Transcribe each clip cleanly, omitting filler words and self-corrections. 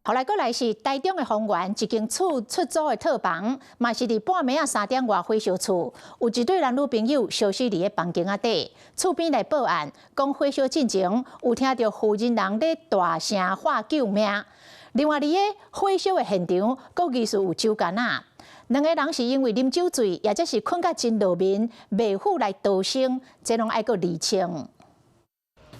後來過來是台中的豐原一間厝出租的套房，嘛是佇半暝仔3點外火燒厝，有一對男女朋友燒死佇咧房間仔底。厝邊來報案，講火燒進前有聽著附近人咧大聲喊救命。另外佇咧火燒的現場，閣疑似有酒矸仔。兩个人是因為啉酒醉，抑者是睏甲真落眠，袂赴來逃生，這攏愛閣釐清。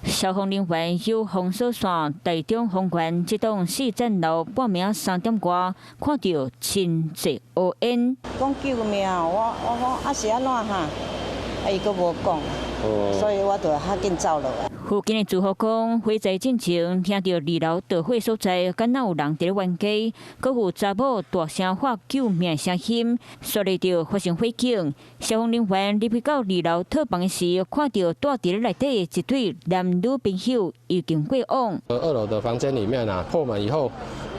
消防人員有封鎖線，台中豐原這棟四層樓半暝3點外，看著真濟烏煙。講救命！我講啊是按怎哈？啊伊閣無講，所以我就較緊走落來。附近的住戶講，火災進前聽著二樓著火所在，敢若有人佇咧冤家，閣有查某大聲喊救命聲音，紲咧就發生火警。消防人員入去到二樓套房的時，看著蹛佇咧內底一對男女朋友已經過往。二樓的房間裡面啊，破門以後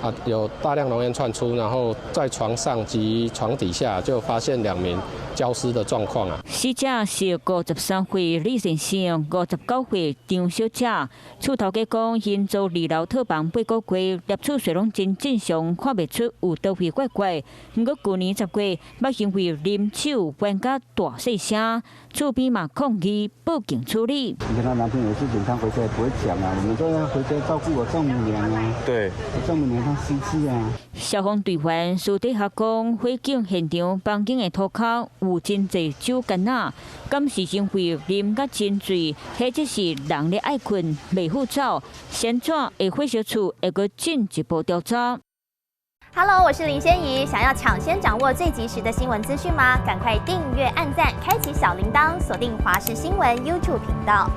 啊，有大量濃煙竄出，然後在床上及床底下就發現兩名焦屍的狀況啊。死者是53歲李先生，59歲張小姐。厝頭家講，𪜶租二樓套房8個月，入厝勢攏真正常，看袂出有佗位怪怪。毋過舊年10月，捌因為啉酒冤甲大細聲，厝邊嘛抗議報警處理。你看她男朋友事情，她回家也不會講啊，我們都要回家照顧我丈母娘啊。我丈母娘她失智啊。消防隊員私底下講，火警現場房間的塗跤有真濟酒矸仔，敢是因為啉甲真醉，或者是人咧愛睏袂赴走，先怎會火燒厝會閣進一步調查。 Hello，我是林仙怡，想要搶先掌握最及時的新聞資訊嗎？趕快訂閱、按讚、開啟小鈴鐺，鎖定華視新聞 YouTube 頻道。